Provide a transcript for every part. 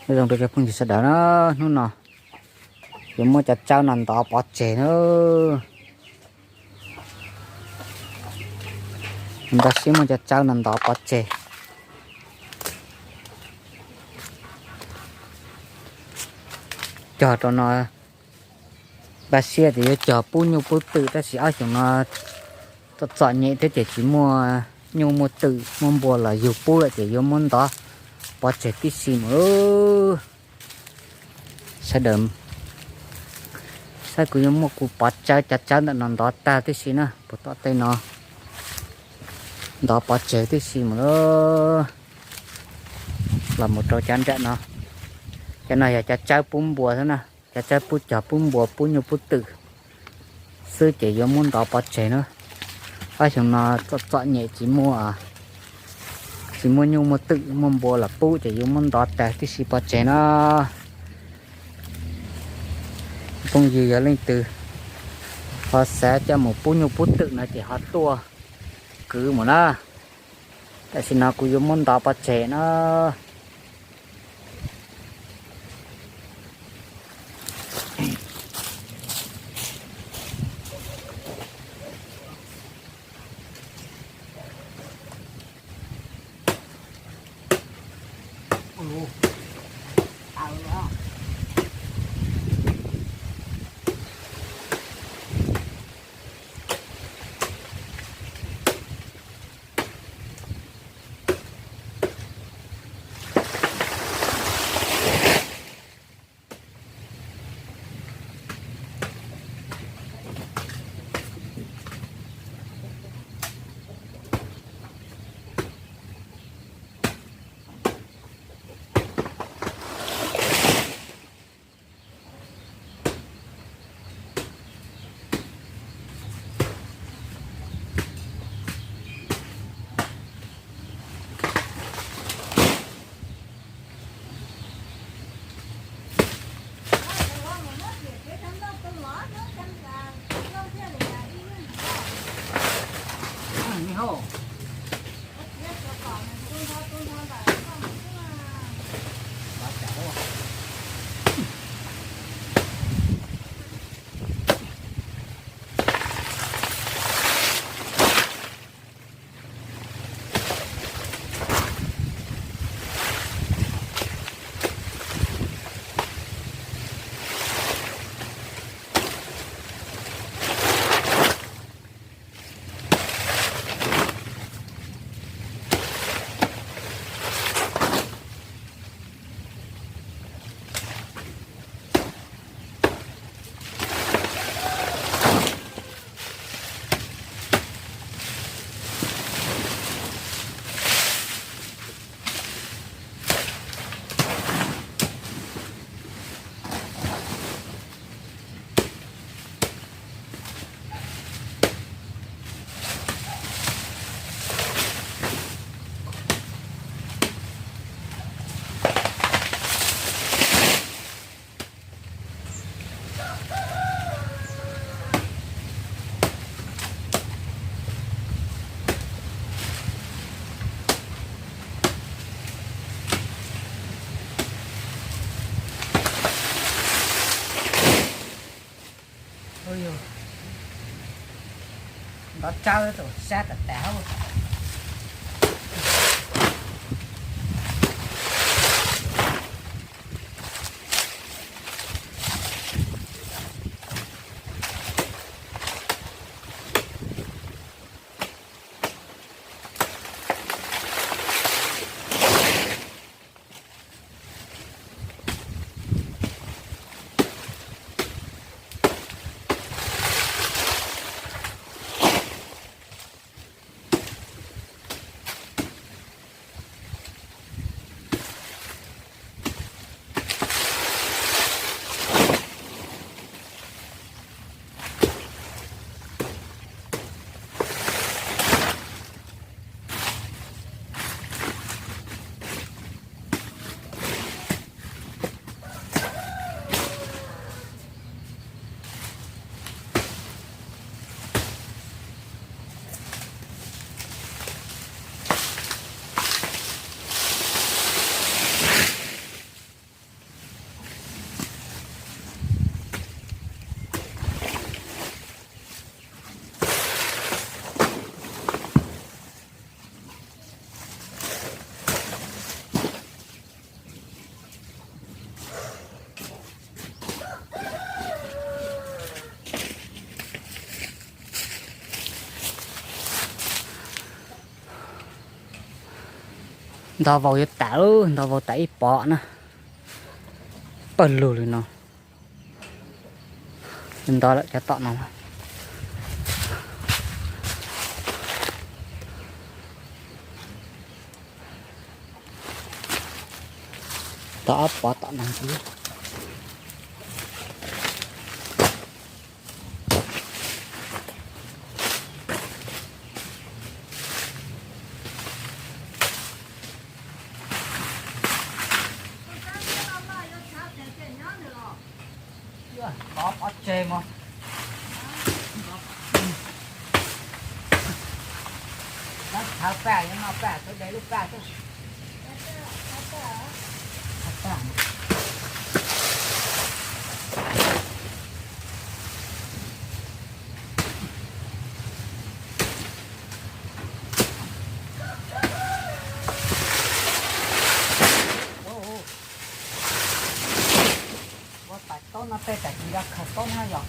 Nyob zoo rau cov phooj ywg sawv daws na, hnub no yuav muab cov tsawb no ntov pov tseg na. Nrog sib muab cov tsawb no ntov pov tseg. Cog rau no, npaj siab tias yuav cog pub nyuj pub twm tab sis ob xyoos no txom txom nyem thiab ces tsis muaj nyuj muaj twm muaj npua los yug pub lawm ces yuav muab ntov pov tseg tib si mus. Sawv daws saib kuv yuav muab kuv pov tsawb, cov tsawb ntawm no ntov tag tib si na, puag tom tej no ntov pov tseg tib si mus na. Los mus rau cov nram no, cov no yog cov tsawb pub npua xwb na, cov tsawb pub cog pub npua pub nyuj pub twm xwb ces yuav muab ntov pov tseg na. Ob xyoos no txom txom nyem tsis muaj, tsis muaj nyuj muaj twm muaj npua los pub ces yuav muab ntov tag tib si pov tseg na. Phooj ywg yog leej twg ho xav coj mus pub nyuj pub twm no ces ho tuaj kwv mus na. Tam sim no kuv yuav muab ntov pov tseg na. Ntov tsawb tus sab tas tas. Nto vau yuav tas, nto vau tas ib pob na. Pawg lug li no. Nto lawm cov tom no. Tau ob pob tom no xwb. Tov pov tseg mog. Nyob thav paj, nyob noj paj, tub de lub paj xwb. Ua tais taub no tej tam sim no khaws taub na yog.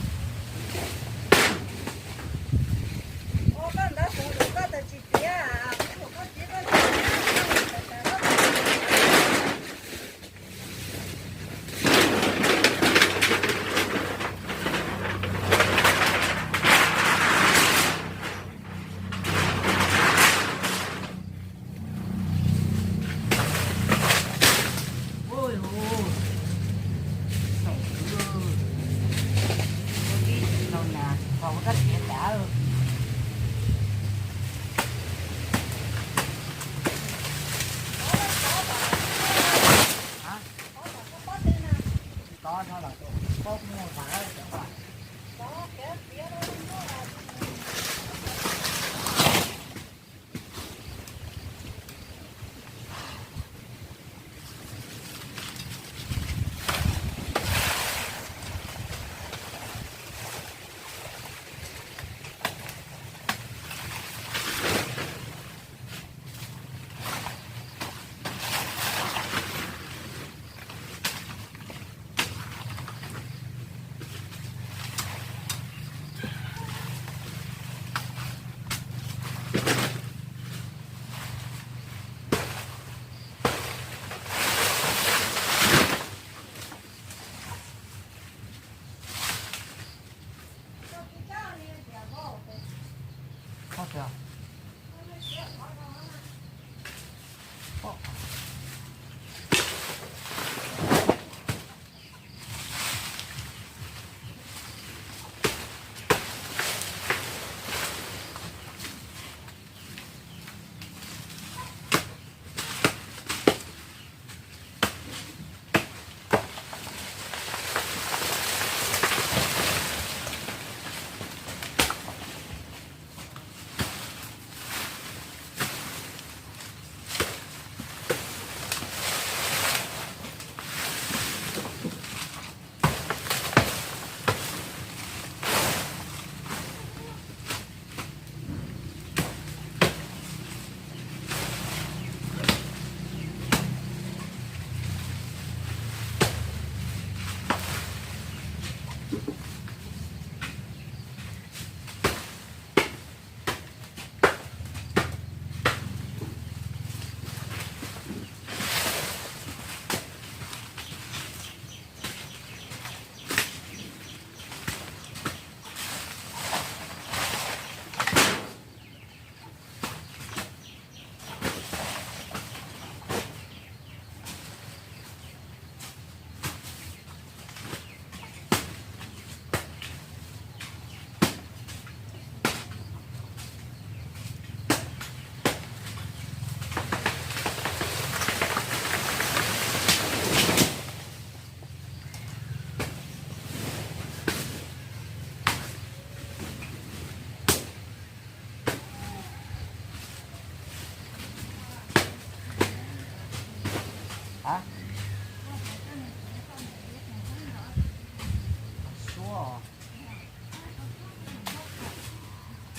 Suab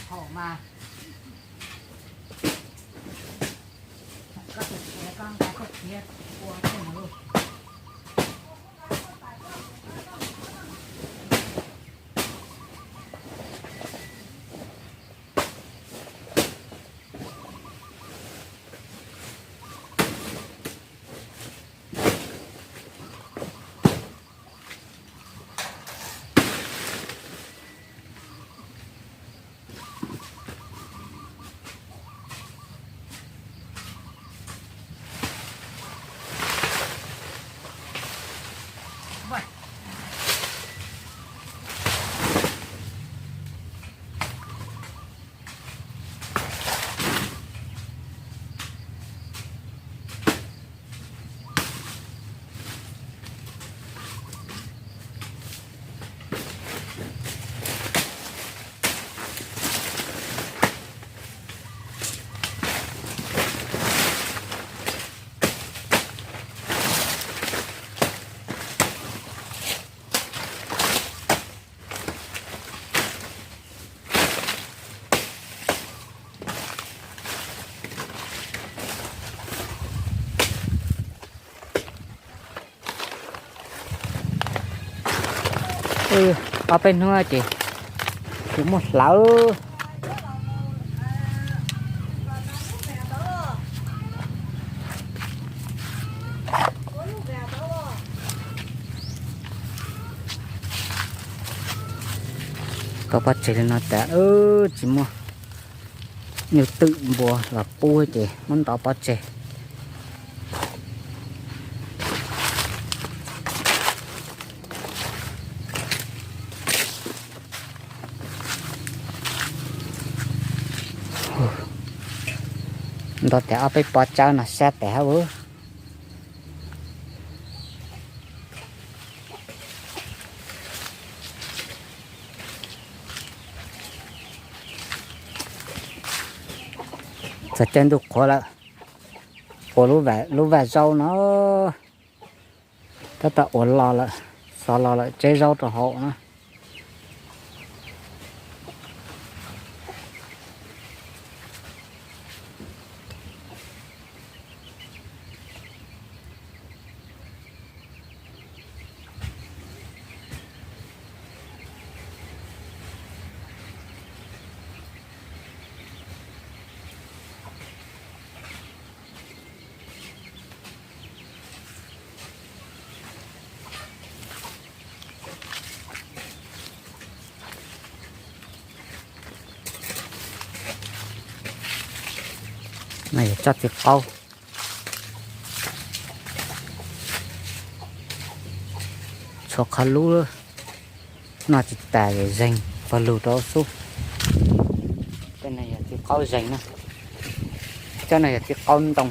thaum mas koj tus txiav koj nqa koj txiav ua tej no lauj. Ob peb hnub ces tsis muaj hlawv. Tau pov tseg li no tas tsis muaj nyuj twm npua los pub ces muab ntov pov tseg. Ntov tas ob peb pov tsawb no sab tas hab. Txog caij ntuj qhuav lawm, ua lub vaj zaub no tab tom ua los lawm, xov los lawm, tseb zaub rau hauv na. No yog tsob txiv qaub, tshuav qhov lub, noj tsis tas es zeeg pawg lug rau xub. Tej no yog txiv qaub zeeg na, cov no yog txiv qaub ntoo.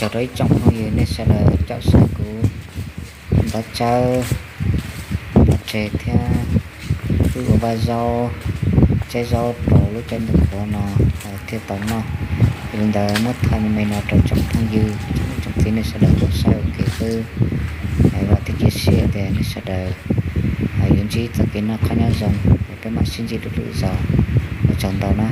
Tsaug rau ib tsoom phooj ywg nej sawv daws caum saib kuv ntov tsawb, ntov tseg thiab wb ua vaj zaub, tseb zaub rau lub caij ntuj qhuav no thiaj tau noj. Yog li ntawd muab thaij me me no rau tsoom phooj ywg tsoom niam tsoom txiv nej sawv daws tau saib ua ke xwb. Vam thiab cia siab tias nej sawv daws yuav ntsib txoj kev noj qab nyob zoo, peb mam sib ntsib dua lwm zaus. Ua tsaug ntau na.